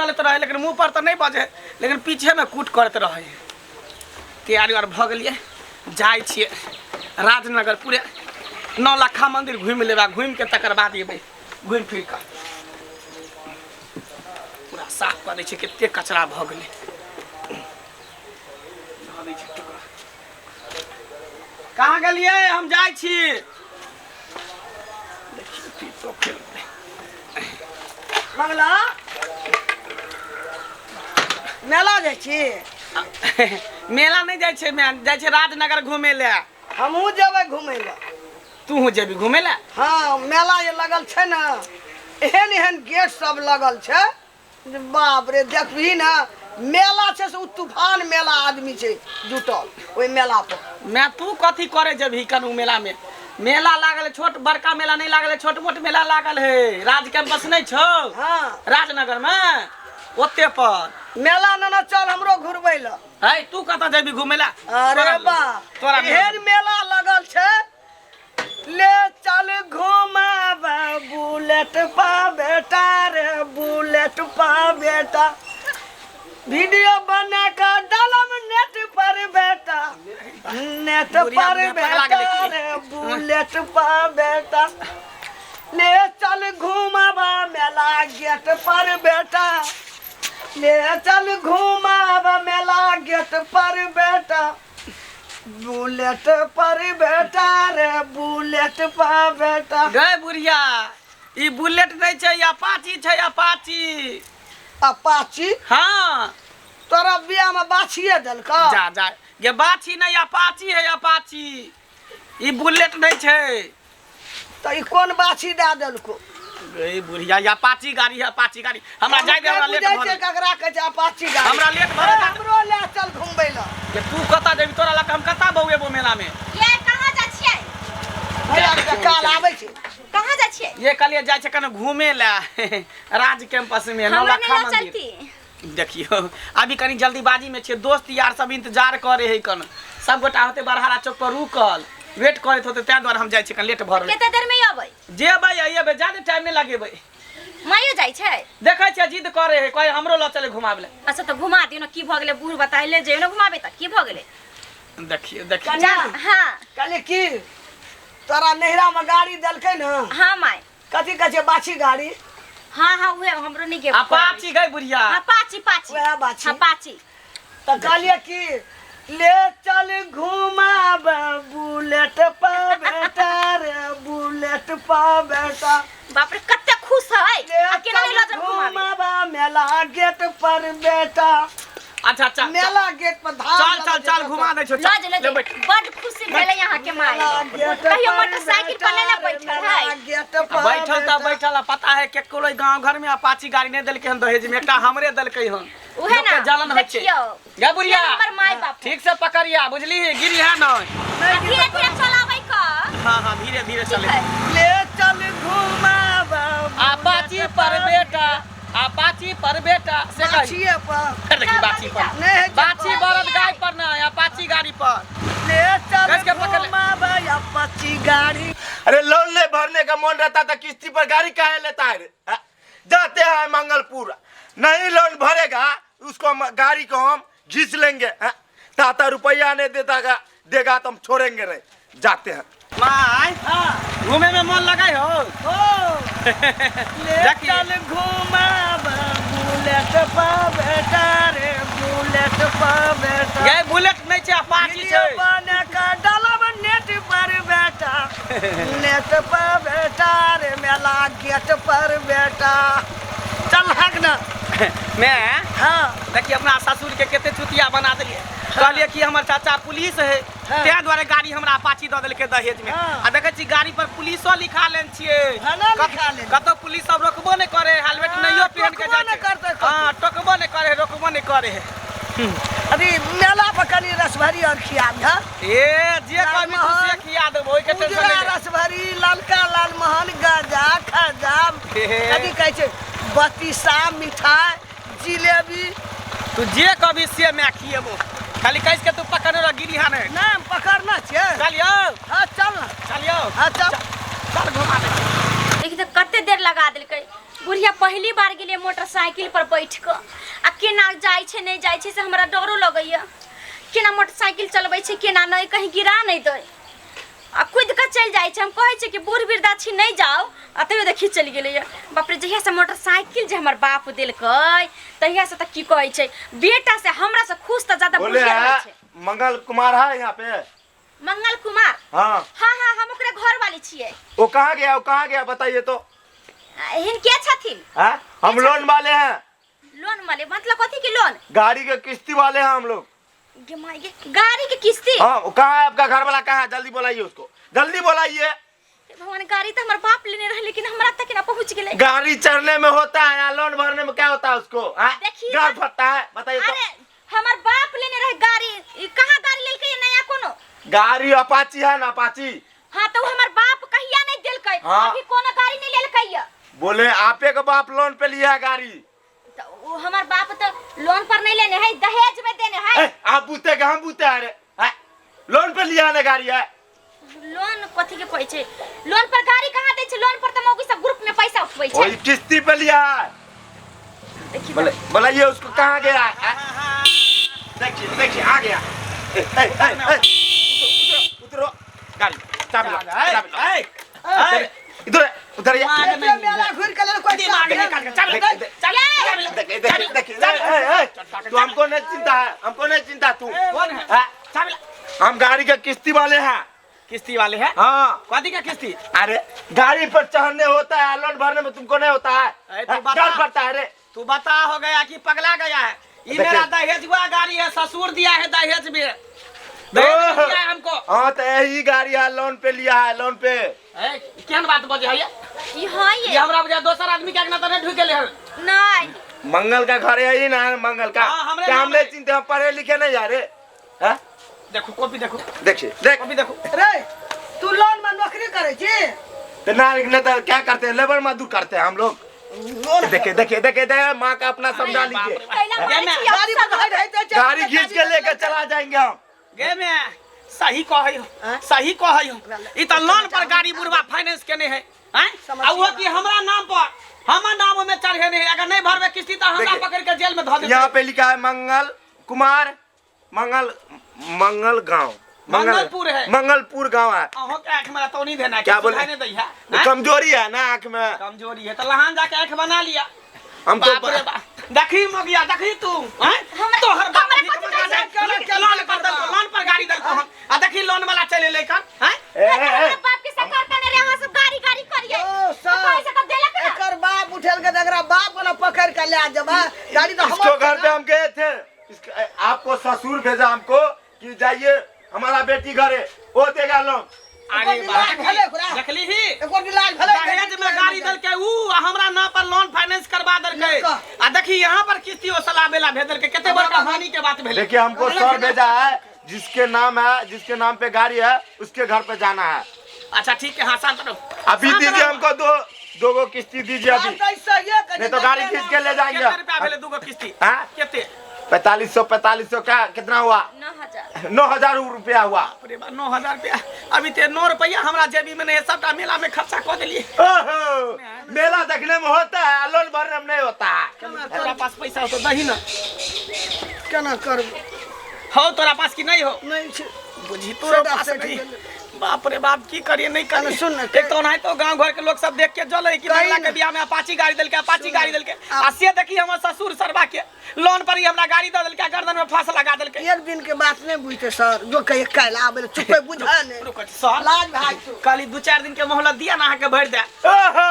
जलैत रहै लेकिन मुँह पर तऽ नहि बजै लेकिन पीछेमे कूट करैत रहै तैयारी आर भऽ गेलियै जाइ छियै राजनगर पूरे नौलखा मंदिर घुमि लेबै आ घुमि के तकर बाद एबै घुमि फिर कऽ पूरा साफ कऽ दै छियै कते कचरा भऽ गेलै धऽ दै छियै टुकड़ा कहाँ गेलियै हम जाइ छी देखियौ फिर तो खेल मंगला मेला जाइ छी मेला नहि जाइ छै मैं जाइ छै राजनगर घूमे लए हमहूँ जेबै घुमै लए तू जेबी घूमे लए हँ मेला जे लगल छै ने एहन एहन गेट सब लगल छै जे बाप रे देखबही ने मेला छै से ओ तूफान मेला आदमी छै जुटल ओहि मेला पर मैं तू कथी करे जेबही कनु मेला में मेला लागल है छोट बड़का मेला नहीं लागल है छोट मोट मेला लागल है राज कैंपस नहीं छौ हाँ राजनगर में ओते पर मेला नना चल हमरो घुरबै लए है तू कतऽ जेबी घूमे ला अरे बा तोरा एहन मेला लगल छै ले चल घुमाबा बुलेट पा बेटा रे बुलेट पा बेटा वीडियो बना के डालम नेट पर बेटा नेट बुढ़िया पर बुढ़िया पगला बेटा गेलै की? रे बुलेट पा बेटा ले चल घुमाबा मेला गेट पर बेटा ले चल घुमाबा मेला गेट पर बेटा बुलेट पर बेटा रे बुलेट पर बेटा गए बुढ़िया ई बुलेट नहि छै अपाची छै अपाची अपाची हाँ तोरा बियाह में बाछिए देलका जा जा ये बाछी नहीं अपाची है अपाची ई बुलेट नहीं छै तऽ ई कोन बाछी दए देलको गई बुढ़िया ये अपाची गाड़ी है अपाची गाड़ी हमरा जाय दे हमरा लेट बुझै भऽ छै गेल। ककरा कहै छै अपाची गाड़ी हमरा लेट भऽ ए, गेल। हमरो ले चल घुमबै लए ये तू कतऽ जेबी तोरा लग हम कतऽ बौएबो मेला में ये कहाँ जाइ छियै भैया के काल आबै छै कहाँ जाइ छियै ये कहलिए जाइ छै कने घूमे ला राज कैंपस में हमरा नौलखा नहि लऽ मंदिर चलती देखियो अभी कनी जल्दीबाजी में छियै दोस्त यार सब इंतजार करे है कन सब गोटा होते बरहारा चौक पर रुकल वेट करैत होते ताहि दुआरे हम जाइ छियै कनी लेट भऽ रहल कते देर में अबै जेबै अयबै जादे टाइम नहि लगेबै माइयो जाइ छै देखै छियै जिद करे है कहे हमरो लऽ चले घुमाबै लए अच्छा तऽ घुमा दियौ ने की भऽ गेलै बूढ़ बताइले जइयौ ने घुमाबै तऽ की भऽ गेलै देखियो देखियो कनिया हाँ कहलियै की तोरा नैहरा में गाड़ी देलकै ने हाँ माय कथी कहै छै बाछी गाड़ी हाँ हाँ उहे हमरो नहीं के अपाची गई बुढ़िया हाँ पाची पाची वएह बाछी। हाँ पाची तऽ कहलियै की ले चल घुमाब बुलेट पर बेटा रे बुलेट पर बेटा बाप रे कते खुश है ले आ केना नहीं चल लऽ चल घुमाबे घुमाब मेला गेट पर बेटा अच्छा अच्छा मेला गेट पर धाम चल चल चल घुमा दै छौ लऽ चल जे लऽ ले जे बैठ बड खुशी भेलै यहाँ के माय मेला गेट कहियो पर मोटरसाइकिल पर नहीं ने बेटा रे, बैठल मेला है गेट आ पर बैठल तऽ बेटा। बैठल आ पता है केकरो गांव घर में अपाची गाड़ी नहीं देलकै हन दहेज में एकटा हमरे देलकै हन उहे लोकके ना जलन होइ छै देखियौ गे बुढ़िया हमर माय बाप ठीक से पकड़िया बुझली गिरी है नहीं आ धीरे धीरे चलाबै क हाँ हाँ धीरे धीरे ठीक चले है ले चल घुमाब अपाची पर बेटा अपाची पर बेटा से कही बाछिए पर फिर देखी बाछी पर नहीं है बाछी बरद गाय पर ना अपाची गाड़ी पर ले चल कस के पकड़ ले। घुमाब अपाची गाड़ी अरे लोन नहीं भरने का मन रहता था किस्ती पर गाड़ी काहे लेता है रे? हाँ? जाते हैं मंगलपुर नहीं लोन भरेगा उसको हम गाड़ी को हम घींच लेंगे हाँ? ताता रुपया नहीं देता गा, देगा तो हम छोड़ेंगे नहीं जाते हैं माय हाँ घूमे में मन लगाई हो ओ ले देखिए। चल घुमाब बुलेट पर बेटा रे बुलेट पर बेटा गए बुलेट नहीं छै अपाची वीडियो छै बना के डालब नेट पर बेटा नेट पर बेटा रे मेला गेट पर बेटा चल हक ना मैं हाँ देखिए अपना ससुर के कते चुतिया बना देलिए कहलिए कि हमर चाचा पुलिस है हाँ। ताहि दुआरे गाड़ी हमरा अपाची दऽ देलकै दहेज में हाँ। आ देखै छी गाड़ी पर पुलिसो लिखा लेने छियै हाँ ना लिखा लेने। कतौ पुलिस सब रोकबो नहि करे हेलमेट हाँ, नहियो पहिन के टोकबो जाइ नहि छै करतै कतौ। हां टोकबो नहि करे रोकबो नहि करे अभी मेला पर कनी रसभरी और खियाबी हाँ ए जे कहबी तू से लालमोहन, खिया देबो ओहि के टेंशन उजरा नहि ले। रसभरी ललका लालमोहन गजा खजा हे हे। कथी कहै छै बतीसा मिठाई जिलेबी तू जे कहबी से मैं खिएबो खाली कहि के तू पकड़ने रह गिरी हाने नाम पकड़ना छियै चलियो हाँ चल ना चलियो हाँ चल चल घुमा दे देखी तऽ कते देर लगा देलकै बुढ़िया पहली बार गेलियै मोटरसाइकिल पर बैठ कऽ आ केना जाइ छै नहि जाइ छै से हमरा डरो लगैया केना मोटरसाइकिल चलबै छै केना नहि कहीं गिरा नहि दै आ कूदि कऽ चलि जाइ छै हम कहै छियै कि बूढ़ वृद्धा छी नहि जाउ आ तैयो देखी चलि गेलैया बाप रे जहियासँ मोटरसाइकिल जे हमर बाप देलकै तहियासँ तऽ की कहै छै बेटा से हमरा से खुश तऽ ज्यादा बोले बुढ़िया रहै है छै मंगल कुमार है यहाँ पे मंगल कुमार हाँ हाँ हाँ हम ओकरे घर वाली छियै वो कहाँ गया वो कहाँ गया बताइए तो आ, हिनके छथिन हाँ हम लोन वाले हैं लोन वाले मतलब कथी के लोन गाड़ी के किस्ती वाले हैं हम लोग गे माय गे गाड़ी के किस्ती हाँ वो कहाँ है आपका घर वाला कहाँ है जल्दी बुलाइए उसको जल्दी बुलाइए हे भगवान गाड़ी तो हमर बाप लेने रहे लेकिन हमरा तक ना पहुंच गेलै गाड़ी चढ़ने में होता है या लोन भरने में क्या होता है उसको हाँ? देखिए गाड़ ना। फटता है बताइए तो अरे हमर बाप लेने रहे गाड़ी ई कहाँ गाड़ी लेलकै नया कोनो गाड़ी अपाची है ना अपाची हाँ तो हमर बाप कहिया नहीं देलकै हाँ। अभी कोनो गाड़ी नहीं लेलकै ये बोले आपे के बाप लोन पे लिया है गाड़ी तो वो हमर बाप तो लोन पर नहीं लेने है दहेज में देने है ए, आप बूते के हम बूते अरे हैं? लोन पे लिया है ना गाड़ी है लोन कथी के कहै छै लोन पर गाड़ी कहाँ दै छै लोन पर तऽ मौगी सब ग्रुप में पैसा उठबै छै वही किस्ती पे लिया है देखी बोले बोलाइए उसको कहाँ गया है? देखिए देखिए आ गया ए, ए, ए, ए, उतरो उतरो उतरो गाड़ी चाबी लो चाबी लो ए, ए, इधर उधर ये दिमाग एते मेला घुरि के लेल कोई दिमाग निकाल के चाबी देख, देख, चाबी चाबी देखिए देखिए देखिए ए, ए, तू हमको नहीं चिंता है हमको नहीं चिंता तू कौन है हाँ? चाबी ला। हम गाड़ी के किस्ती वाले हैं किस्ती वाले हैं हाँ कथी का किस्ती अरे गाड़ी पर चढ़ने होता है लोन भरने में तुमको नहीं होता है अरे तू बता। डर पड़ता है रे तू बता हो गया कि पगला गया है ये देखिए। मेरा दहेज हुआ गाड़ी है ससुर दिया है दहेज में दहेज में दिया है हमको हाँ तो यही गाड़ी है लोन पे लिया है लोन पे ए, केहन बात बजे है ये ई हाँ ये ये हमरा बुझा दोसर आदमी के अंगना तो नहीं ढुक गेले हन नहीं मंगल का घर है ही ना मंगल का हाँ, हमरे क्या नाम हम नहीं है। चिंते हम पढ़े लिखे नहीं यारे हाँ? देखो कॉपी देखो देखिए देख कॉपी देखो रे तू लोन में नौकरी करे छी तो ना नहीं तो क्या करते हैं लेबर मजदूर करते हैं हम लोग लोन देखिए देखिए देखिए देखिए माँ का अपना समझा बाप लीजिए रे कैला बाप। मारै गे छी गाड़ी अफसर पर रहै छै गाड़ी खींच के लेकर चला जाएंगे हम गे में सही कहै हो सही कहै हो ई त लोन पर गाड़ी बुढ़वा फाइनेंस केने है हैं आ वो कि हमरा नाम पर हमर नाम में चढ़े नहीं है अगर नहीं भरबे किस्ती त हमरा देखिए, पकड़ के जेल में धऽ देतै यहाँ पे लिखा है मंगल कुमार मंगल मंगल गांव मंगलपुर है। मंगलपुर गांव है अहों के आँख में रतौनी देना क्या बोले? नहीं दै है हैं? कमजोरी है ना आँख में कमजोरी है तो लहान जाके आँख बना लिया हम तो बाप रे बाप देखी मगिया देखी तू हैं हमरा- तोहर बाप हमरा भी कथी कमा कहै जाए। लोन पर देलको लोन पर गाड़ी देलको हम आ देखी लोन वाला चले ले कन हैं ए, ए, ए, हमरा बाप के सरकार कने रे अहाँ सब गाड़ी गाड़ी करिए ओ सर पैसा तऽ देलक ना एकर बाप उठेल के तऽ एकरा बाप वाला पकड़ के ले जेबा गाड़ी तऽ इसको घर पे हम गए थे इसका, आपको ससुर भेजा हमको कि जाइए हमारा बेटी घर है वो देगा लोन अरे एकर बाप इलाज भेलै ओकरा देखली ही एकर इलाज भेलै दहेज में गाड़ी देलकै ऊ आ हमरा नाम पर लोन फाइनेंस करवा देलकै लड़का। आ देखी यहाँ पर किस्ती ओसलाबे ला भेज देलकै कते बड़का हानि के बात भेलै देखिए हमको सर भेजा है जिसके नाम है जिसके नाम पे गाड़ी है उसके घर पे जाना है अच्छा ठीक है हाँ शांत रहो अभी शांत दीजिए रहो। हमको दो दो गो किस्ती दीजिए अभी नहीं तो गाड़ी खींच के ले जाएंगे कितने रुपया भेलै दूगो किस्ती हाँ? कते 4500 4500 का कितना हुआ 9000 9000 रुपया हुआ बाप रे बा 9000 रुपया अभी ते 9 रुपया हमरा जेबी में नहीं है सबटा मेला में खर्चा कऽ देलिए ओहो, मेला देखने में होता है लोन भरने में नहीं होता है तोरा पास पैसा हो तो दही ना केना करबै हो तोरा पास की नहीं हो नहीं छै बुझी तोरा सेठ पास सेठ नहीं गेलै। बाप रे बाप की करिए नहीं करिए सुन ना, एक तो ओनाहितो गांव घर के लोग सब देख के जले कि कहीं मंगला के ना। बियाह में अपाची गाड़ी देलके अपाची गाड़ी देलके आ- आ से देखी हमर ससुर सरबा के लोन पर ही हमरा गाड़ी दऽ देलके आ गर्दन में फांस लगा देलके एक दिन के बात नहीं बुझते सर जो कहिए काल्हि आबै लए चुपे बुझा नहीं रुको सर लाज भाग तू कहली दू चारि दिन के मोहलत दिया ना अहाँके भरि दे ओहो,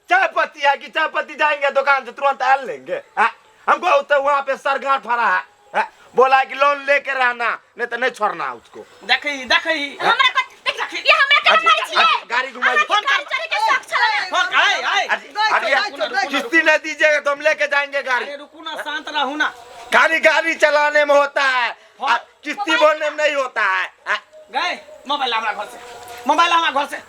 चाय पत्ती है कि चाय पत्ती जाएंगे दुकान से तुरंत आल लेंगे हाँ? हमको तो वहाँ पे सर गांठ फरा है हाँ? बोला है कि लोन लेके रहना नहीं तो नहीं छोड़ना उसको देखही देखही हमरा कथी देख ये हमरा केना मारै छियै अजी, गाड़ी घुमाइए। अहाँके गाड़ी चढ़े के शौक छलै ना फोन आय आय अरे, दाइ अरे, छौ, दाइ छौ, दाइ छौ। किस्ती नहीं दीजिएगा तो हम लेके जाएंगे गाड़ी अरे रुकू ना शांत रहू ना खाली गाड़ी चलाने में होता है आ, किस्ती भरने में नहीं होता है हाँ? गए मोबाइल हमरा घर से मोबाइल हमरा घर से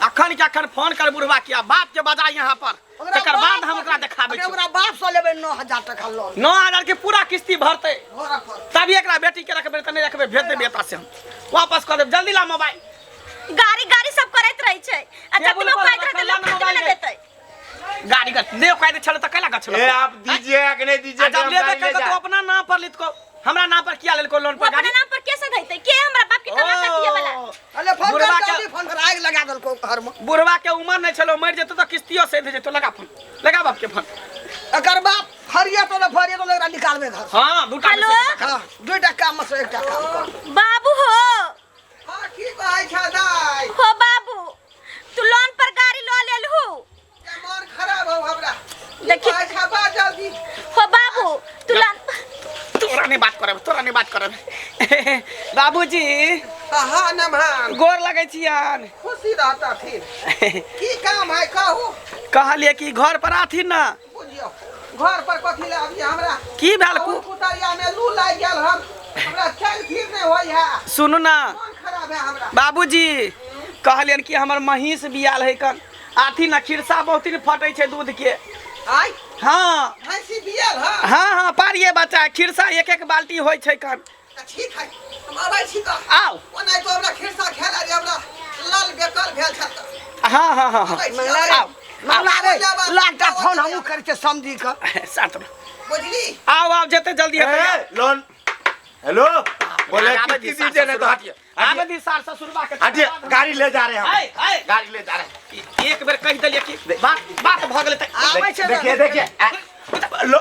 अखन के अखन फोन कर बुढ़वा किया बाप के बजा यहाँ पर ओकरा तकर बाद बाप हम ओकरा देखाबै अरे छी ओकरा बाप से लेबै 9000 टका लोन 9000 के पूरा किस्ती भरतै घोड़ा पर तभी एकरा बेटी के रखबै तऽ नहि रखबै भेज देबै एतऽ से हम वापस कऽ देब जल्दी ला मोबाइल गाड़ी गाड़ी सब करैत रहै छै आ टेबुल जतबो पर कहैत रहतै रखल लोक मोबाइल ततबे ने गे। देतै गाड़ी का ले कह दे छल त कैला गछ ए आप दीजिएगा कि नहीं आ दीजिएगा जब हम लेबे गाड़ी ले कर तो जाए। अपना नाम पर लिखो, हमरा नाम पर किया लेलको लोन वो पर अपना गाड़ी? नाम पर कैसे धैतै? के हमरा बाप के कमा के दिए वाला? ओ, अरे फोन कर, बुढ़वा के- जल्दी फोन कर, आगि लगा देलको घर में। बुढ़वा के उम्र नहीं छलो, मर जेतो त किस्तियो से दे जेतो। लगा फोन, लगा बाप के फोन। एकर बाप फरिया तो न फरिया तो एकरा निकालबे घर से। हां, दूटा में हेलो? से एकटा। हाँ, दुईटा काम में से एकटा काम कर। बाबू हो। हाँ, की कहै छ दाइ? हो बाबू, तू लोन पर गाड़ी ल लेलहु। के मन खराब हो हमरा। की देखी- कहै छ बा जल्दी। हो बाबू, तू लोन तोरा नहीं बात करब, तोरा नहीं बात करब। बाबूजी। हाँ नमहान। गोर लगै छियन। खुशी रहता फिर। की काम है कहू? कहलिए कि घर पर आथिन ना। बुझियो घर पर कथी ले आबिए हमरा? की भेल? बहुत कुतरिया में लू लागि गेल हम, हमरा चल फिर नहीं होई है। सुनू ना। मन खराब है हमरा। बाबूजी, कहलियन कि हमर महींस बियाल है कन, आथी ना, खिरसा बहुत ही फटै छै दूध के। आय? हाँ। भैंसी बियाल है? हाँ हाँ, पारिये बच्चा, खिरसा एक एक बाल्टी होइ छै कन। तऽ ठीक है, हम अबै छी तऽ। आउ। ओना तो हमरा खिरसा खेला रे, हमरा लाल बेकल भेल छल तऽ। हाँ हाँ हाँ हाँ। अबै छी, मंगला रे, आउ। मंगला रे, लाटा फोन हमहूँ करै छियै समझी कऽ। साथ में। बुझली? आउ आउ, जते जल्दी हेतै ए, आउ। लोन, हेलो, बोले आबे दी किस्ती सार दीजिए नहीं तो ससुरबा। हटिए। आबे दी सार ससुरबा के। हटिए, गाड़ी ले जा रहे हैं हम। आय, आय। गाड़ी ले जा रहे हैं। एक बेर कहि देलियै कि बात बात भऽ गेलै तऽ आबै छै। देखिए देखिए, लो।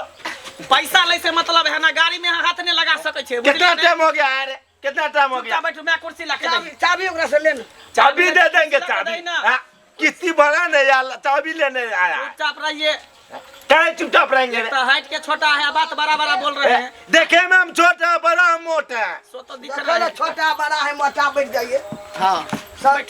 पैसा लै से मतलब है ना, गाड़ी में हाथ नहीं लगा सकै छै। कितना टाइम हो गया अरे, कितना टाइम हो गया? चुपचाप बैठू, मैं कुर्सी ला के चाबी दही। चाबी ओकरा से ले ने। चाबी दे देंगे। कुर्सी ला के चाबी दही ना। हाँ, किस्ती भरा नहीं यार, चाबी लेने आया। चुपचाप रहिए। काहे चुपचाप रहेंगे रे? तो हाइट के छोटा है, बात बड़ा बड़ा बोल रहे हैं। देखे में हम छोटा है, बड़ा हम मोटा है। सो तो दिख देखो रहा ना, है। छोटा बड़ा है, मोटा बैठ जाइए। हाँ। सर।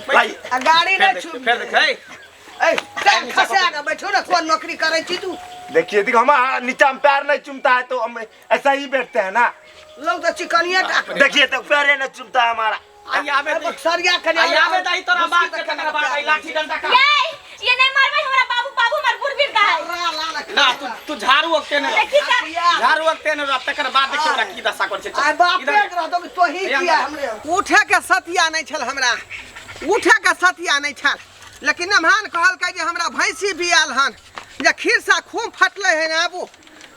भाई। आ गाड़ी फिर नहीं देख, छू। फिर देख, हे। ए, टांग खसा के बैठो ना, कोन नौकरी करै छी तू? देखिए देखिए, हमारा नीचा में पैर नहीं चुमता है तो हम ऐसा ही बैठते हैं ना। लोग तऽ चिकनिये टा के। देखिए तो पैर ही नहीं चुमता है हमारा। आई आबे दे। बक्सरिया कने। आई आबे दही तोरा बाप के, तकर बाद आई लाठी डंडा का। ये नहीं मारबै हमरा बाबू, बाबू हमर बुढ़ बिरदा है। ना तू तू झाड़ू ओकते ने। देखी तऽ। झाड़ू ओकते ने, तकर बाद देखी ओकरा की दशा करै छै। आइ बापे इधर के रहतो कि तोही किया हमरे। उठे के सतिया नहीं छल हमरा, उठे के सतिया नहीं छल, लेकिन नमहान कहलकै जे हमरा भैंसी बियाल हन, जे खीरसा खूब फटलै है ने आबू,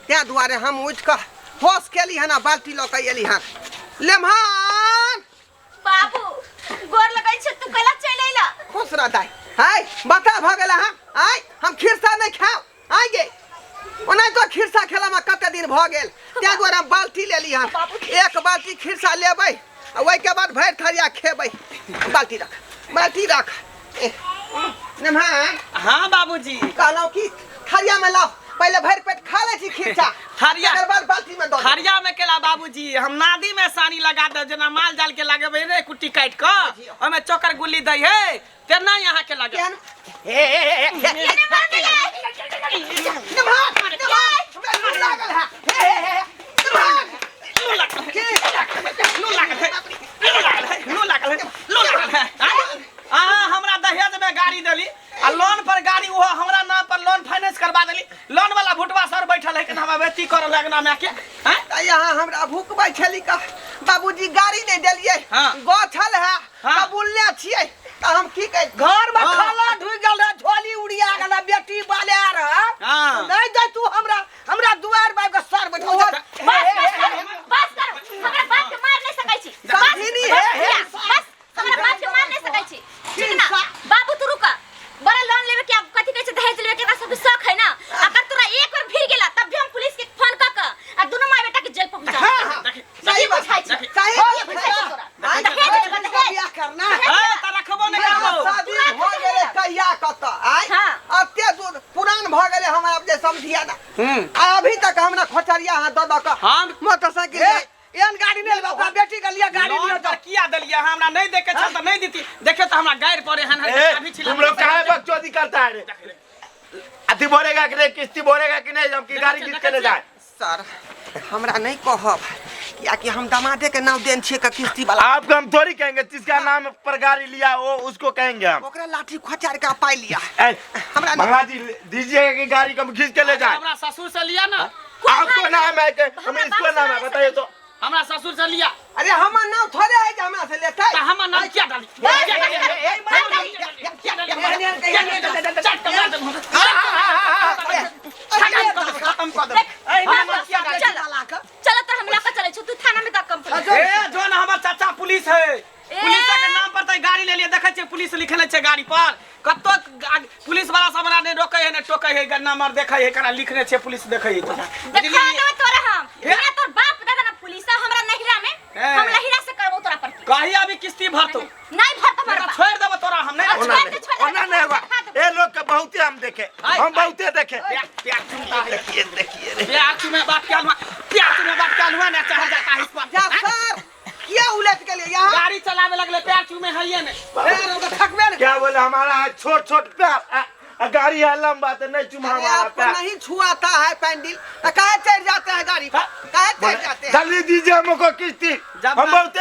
ताहि दुआरे हम उठि कऽ होश केली हन आ बाल्टी लऽ कऽ एली हन। लेमहान। बाबू, गोर लगै छै, तू कैला चलि अइला? खुश रह दाइ। हाय बता भऽ गेल अहाँ? आय हम खीरसा नहीं खाओ आय गे, ओना तो खीरसा खेलामे कते दिन भऽ गेल, ताहि दुआरे हम बाल्टी लेली हन। एक बाल्टी खीरसा लेबै आ ओहिके बाद भरि थरिया खेबै। बाल्टी रख, बाल्टी रख। ए, नमहान। हाँ बाबूजी। कहलहुँ कि थरियामे लाउ, पहिले भरि पेट खा लै छी खीरसा, थरिया- तकर बाद बाल्टी में दऽ देब। थरिया में केला बाबूजी, हम नादी में सानी लगा दे, जेना माल जाल के लगेबै रे, कुट्टी काटि कऽ ओहिमे चोकर गुल्ली दै है, तेना यहाँ के लगे। केहन? हे हे हे हे हे। केने मार देलै? नमहान, नमहान, हमरा लू लागल है। हे हे हे हे। नमहान। लू लागल है, लू लागल है, लू लागल है, लू लागल है, लू लागल है। अहाँ हमरा दहेज में गाड़ी देली आ लोन पर गाड़ी, ओहो हमरा नाम पर लोन फाइनेंस करवा देली। लोन वाला भुटवा सर बैठल है कि हमरा बेटी करऽ लगना माय के हैं? तऽ यहाँ हमरा भुकबै छली का बाबूजी गाड़ी नहि देलियै। हाँ। गछल है। हाँ। कबूलने छियै तऽ हम की कहि घर में हाँ। खाला ढुकि गेल रहे, झोली उड़िया गेल, बेटी बाले रहे। हाँ। नहीं दे तू हमरा, हमरा दुआर बाबि के सर बैठल बस बस करू, बस करू, हमरा बाप के मार नहीं सकै छी। बस। समझिनी, बस। हे, हे। भैया, बस, हमरा बाप के मार नहीं सकै छी, ठीक ना? बाबू, तू रुक। बड़ा लोन लेवे के, कथी कहै छै, दहेज लेवे के एकरा सबके शौक है ना। अगर तोरा एक बार भिड़ गेला तब भी हम पुलिस के फोन क के आ दुनू माय बेटा के जेल पहुंचा हाँ, हाँ। देखी, सही बात। बुझाइ छै। सही की बात। बुझाइ छै तोरा? हाँ, दहेज लेबै, दहेज। बियाह करना। हाँ, तऽ रखबो नहि करबो। शादी भऽ गेलै कहिया कतऽ आय? हाँ। एते दूर पुरान भऽ गेलै हमरा जे समझिया ना, आ अभी तक हमरा खोचरिया अहाँ दऽ दऽ कऽ मोटरसाइकिल। हे, एहन गाड़ी नहि लेबै, अपना बेटी के लिए गाड़ी लोन लिअ। पर किया देलियै? हमरा नहि दै के छल तऽ नहि देती। देखियौ तऽ हमरा गारि पड़े हन। ए, अभी छिला। तुम लोग काहे बकचोदी करता है रे? अथी भरेगा कि नहीं, किस्ती भरेगा कि नहीं, हम की गाड़ी घीच के ले जाए? सर, हमरा नहीं कहब, कियाकि हम दमादे के नाम देन छियै किस्ती वाला। आपको हम थोड़ी कहेंगे, जिसका नाम पर गाड़ी लिया वो उसको कहेंगे हम। ओकरा लाठी खोचार के पाई लिया। ए, हमरा मंगला जी, दीजिएगा कि गाड़ी को हम खींच के ले जाए? हमरा ससुर से लिया ना। आपको नाम है कि हम हमरा इसको बाप नाम है से बताइए तो। हमरा ससुर से लिया। अरे हमर नाम थोड़े है जे हमरा से लेतै। त हमर नाम किया डाली? किया डाली? किया डाली? किया डाली? चट मार देब हम। खत्म कर देब। हमर नाम किया डाली? चल चल त हम लऽ के चलै छी, तू थाना में दऽ कंप्लेन। ए जो ना हमर चाचा पुलिस है, पुलिस के नाम पर त गाड़ी ले लिए। देखै छियै पुलिस लिखले छै गाड़ी पर। कतो पुलिस वाला सब हमरा नहीं रोकै है नहीं टोकै है, नंबर देखै है कना लिखने छै पुलिस देखै है। देखा देबै तोरा हम। हमरा तोर बाप दादा ना पुलिस है, हमरा नहिरा में हम नहिरा से करबो तोरा पर। कही अभी किस्ती भरतो नहीं भरतो हमर बाप। छोड़ देबो तोरा हम नहीं। छोड़ दे, छोड़ दे। ओना नहीं होगा। ए लोग के बहुते हम देखे, हम बहुते देखे। प्यार चुमता है। देखिए देखिए रे। प्यार चुमे बाप क्या हुआ, प्यार चुमे बाप क्या हुआ ना चढ़ जाता है इस पर। जा सर क्या उलट के लिए यहाँ गाड़ी चलावे लगले प्यार चुमे है ये नहीं। ए, तो थकबे ने। क्या बोले हमारा है छोट छोट प्यार, गाड़ी है लंबा तो नहीं चुमा अरे हमारा आपको प्यार। नहीं छुआता है पैंडल तो काहे चढ़ जाते हैं गाड़ी पर, काहे चढ़ जाते हैं? जल्दी दीजिए हमको किस्ती, हम बहुते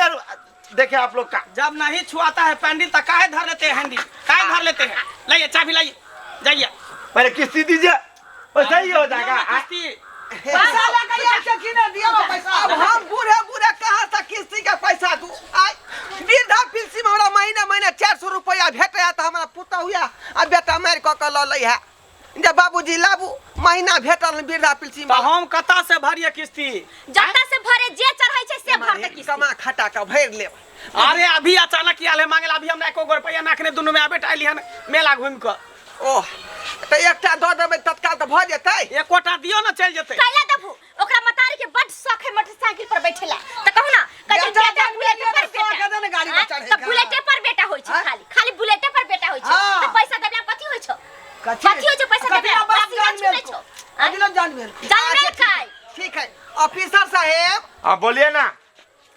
देखे आप लोग का। जब नहीं छुआता है पैंडल तो काहे धर लेते हैं हैंडल, काहे धर लेते हैं? लाइए चाबी लाइए, जाइए पहले किस्ती दीजिए वैसा ही हो जाएगा। किस्ती पैसा लेके आयल छै कि नहि? दियौ पैसा। अब हम बूढ़े बूढ़े कहाँ से किस्ती के पैसा दू? आय वृद्धा पेंशन में हमरा महीना महीना 400 रुपया भेटे है, तो हमरा पुतहुआ आ बेटा मारि कऽ के लऽ लै है जे बाबूजी लाबू महीना भेटल वृद्धा पेंशन। तो हम कतऽ से भरिए किस्ती? जतऽ से भरे जे चढ़ै छै से भरतै किस्ती। कमा खटा के भरि लेब। अरे अभी अचानक आयल है मांगे ला, अभी हमरा एको गो रुपया नाखने दुनू में बेटा अयली हन मेला घूमि कऽ। ओह तऽ एकटा दऽ देबै तत्काल तऽ भऽ जेतै। एकोटा दियौ ने चलि जेतै। कैला देबू? ओकरा मतारी के बड शौक है मोटरसाइकिल पर बैठेला, तऽ कहू ना कहै छै बेटा बुलेट पर बेटा गाड़ी पर चढ़े तऽ बुलेटे पर बेटा होइ छै, खाली खाली बुलेटे पर बेटा होइ छै। तऽ पैसा देबला कथी होइ छौ? कथी होइ छै पैसा देबला? बाप जान मेल को अगिला जान मेल जान मेल खाय। ठीक है ऑफिसर साहेब। हाँ बोलिए ना।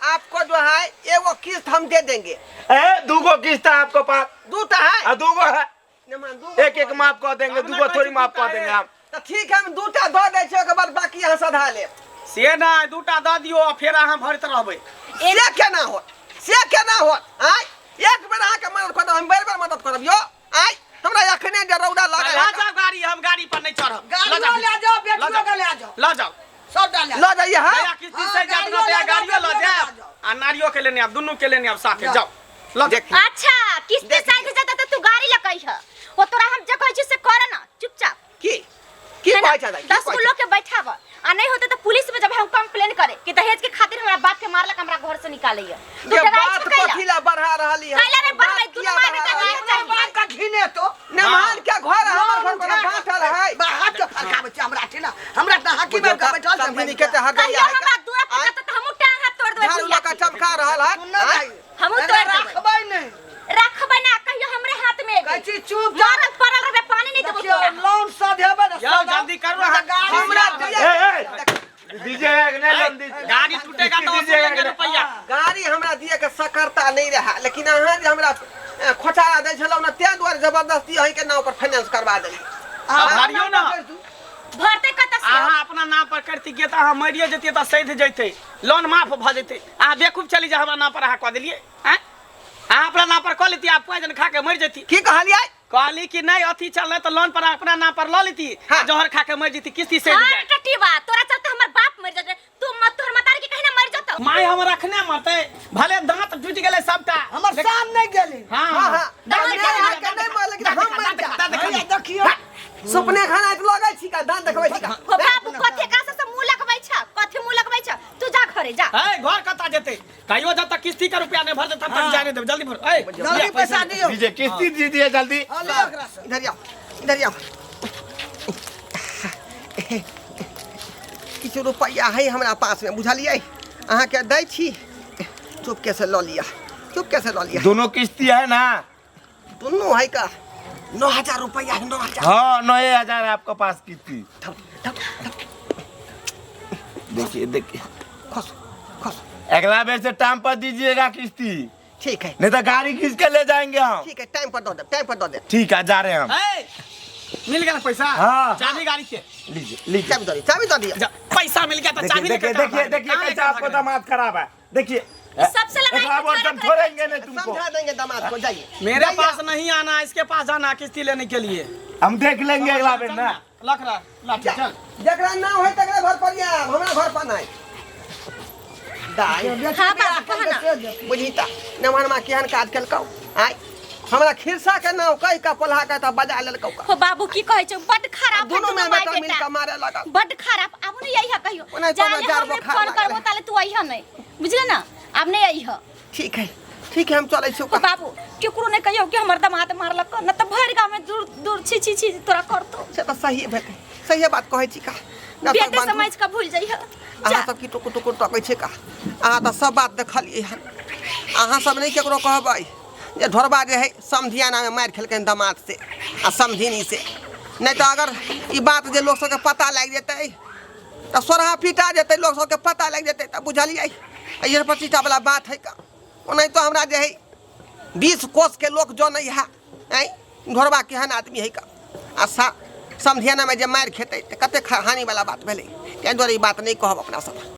आपको जो है एगो किस्त हम दे देंगे। ए दूगो किस्त है आपको पास? दूटा है। दूगो है, एक एक माफ कर देंगे, दूगो थोड़ी माफ कर देंगे हम। तो ठीक है हम दूटा दऽ दै छियै, ओकर बाद बाकी अहाँ सधा लेब। से नहि दूटा दऽ दियौ फेर अहाँ भरैत रहबै। से केना होत, से केना होत? आय एक बेर अहाँके मदद करब, हम बेर बेर मदद करब यौ। आय हमरा एखने जे रौदा लागल लऽ जाउ गाड़ी, हम गाड़ी पर नहीं चढ़ब। गाड़ियो लए जाउ, बेटियो के लए जाउ, लऽ जाउ सबटा लए लऽ जाइए। हाँ किस्ती से जात ना गाड़ियो लऽ जायब आ नारियो के लेने आब, दुनू के लेने आब साथे जाउ। अच्छा किस्ती साइड जाता त तू गाड़ी लकई ह, ओ तोरा हम जे कहै छी से कर ना चुपचाप। की की कहै छै? 10 गो लोग के बैठाब आ नहीं होते तो पुलिस में जब हम कंप्लेन करे कि दहेज के खातिर हमरा बाप के मारलक, हमरा घर से निकालैया। तू बात कथी ला बढ़ा रहली है? कैला रे बढ़बै? दुनू माय बेटा के चाही। बाप का घिने तो मेहमान के घर हमर घर कोनो बाटल है। बाहर के फरकाबै छै हमरा ठीक ना, हमरा त हाकी में के बैठल छै। समझी के त हट गया है। हमरा दूरा पर त हमहु टांग हाथ तोड़ देबै। झाड़ू लगा चमका रहल है। हमहु तोड़ देबै। राखबै नहीं, राखबै ना, कहियो हमरे हाथ में कहै छी चुप मरल पड़ल रहबै, पानी नहीं देबो तोरा। लोन सधेबै ना, जल्दी करू हमरा दीजिए नहीं लोन दीजिए। गाड़ी टूटेगा तो वसूलेंगे रुपया। गाड़ी हमरा दिए के सकरता नहीं रहा, लेकिन अहाँ जे हमरा खोचारा दै छलहुँ ने ताहि दुआरे जबरदस्ती अहीं के नाम पर फाइनेंस करवा देली। भरियो ना भरते कतऽ से? अहाँ अपना नाम पर करती के तऽ अहाँ मरियो जतियै तऽ सधि जैतै, लोन माफ भऽ जैतै। अहाँ बेवकूफ चली जा हमरा नाम पर अहाँ कऽ देलियै। आँय अहाँ अपना नाम पर कऽ लेती, आप पॉइजन खा के मरि जैती। की कहलियै? कहली कि नहीं अथी चल तो लोन पर अपना नाम पर ल लेती, हाँ। जहर खा के मर जैती, किस्ती से हां टटीवा तोरा चलते हमर बाप मर जते, तू मत तोहर मतारी के कहिना मर जतौ। माय हमर अखने मरते, भले दांत टूट गेलै सबटा, हमर शान नहीं गेली। हां हां हां दांत के नहीं मर, लेकिन हम मर जा। देखियो सपने खाना लगै छी का दांत देखबै छी का? हो बाबू कथे का से मुंह लगबै छ, कथे मुंह लगबै छ? तू जा घरे जा। ए घर कता जेते? कहियो जब तक किस्ती का रुपया नहीं भर दे तब तक जाने देब। जल्दी भर, ए जल्दी पैसा दियो। दीजिए किस्ती दीजिए जल्दी। इधर आओ, इधर आओ। किछु रुपया है हमरा पास में, बुझलियै? अहाँ के दै छी, चुपके से लऽ लिअ, चुपके से लऽ लिअ। दोनों किस्ती है ना? दोनों है का? 9000 रुपया है, 9000। हाँ 9000 है आपके पास किस्ती। देखिए देखिए खस खस। अगला बेर से टाइम पर दीजिएगा किस्ती। ठीक है, नहीं तो गाड़ी खींच के ले जाएंगे हम। ठीक है, टाइम पर दो दे, टाइम पर दो दे। ठीक है, जा रहे हैं हम। मिल गया ना पैसा? हाँ। चाबी गाड़ी के लीजिए लीजिए, चाबी दो, चाबी दो दिया। पैसा मिल गया तो चाबी। देखिए देखिए देखिए कैसा आपको दामाद खराब है। देखिए सबसे लगाई छोड़ेंगे नहीं तुमको, समझा देंगे दामाद को। जाइए, मेरे पास नहीं आना, इसके पास जाना किस्ती लेने के लिए। हम देख लेंगे अगला बेर ना। लख रहा लाठी चल, जकरा ना होय तकरा घर पर आब, हमरा घर पर नहीं। दाइ हाँ बाबू कह ना बुझी तऽ नमहरमा केहन काज केलकौ आय हमरा खिरसा के नाव कहि कऽ पोल्हा के तऽ बजा लेलकौ हो बाबू की कहै छौ बड खराब है दुनू दुनू में माय बेटा मिल बेटा कऽ मारे लगल बड खराब आब नहीं अइह कहियो ओनाहि तो जाले हमरा जार हम नहीं बोखार फोन लागल करबो है। ताले तू अइह नहीं बुझले ना आब नहीं अइह ठीक है ठीक है हम चलै छी हो बाबू केकरो नहीं कहियो कि हमर दामाद मारलक न त भरि गाँव में दूर दूर छी छी छी तोरा करतो से तऽ सही भेलै सहिए बात कहै छी का दर्शक बेटे बन्धु, समझ के भूल जइह अहाँ जा सब की टुकुर टुकुर तकै छै का अहाँ तऽ सब बात देखलियै हन अहाँ सब नहि केकरो कहबै जे ढोरबा जे है समधियानामे मारि खेलकै दामाद से आ समधिनी से नहि तऽ अगर ई बात जे लोक सबके पता लागि जेतै तऽ सोरहा पीटा जेतै लोक सबके पता लागि जेतै तऽ बुझलियै एहि पचीटा वाला बात है का ओनाहितो हमरा जे है 20 कोसके लोक जनै है आँय ढोरबा केहन आदमी है का आ सा समधियानामे जे मारि खेतै तऽ कतेक हानिवला बात भेलै ताहि दुआरे ई बात नहि कहब अपना सब।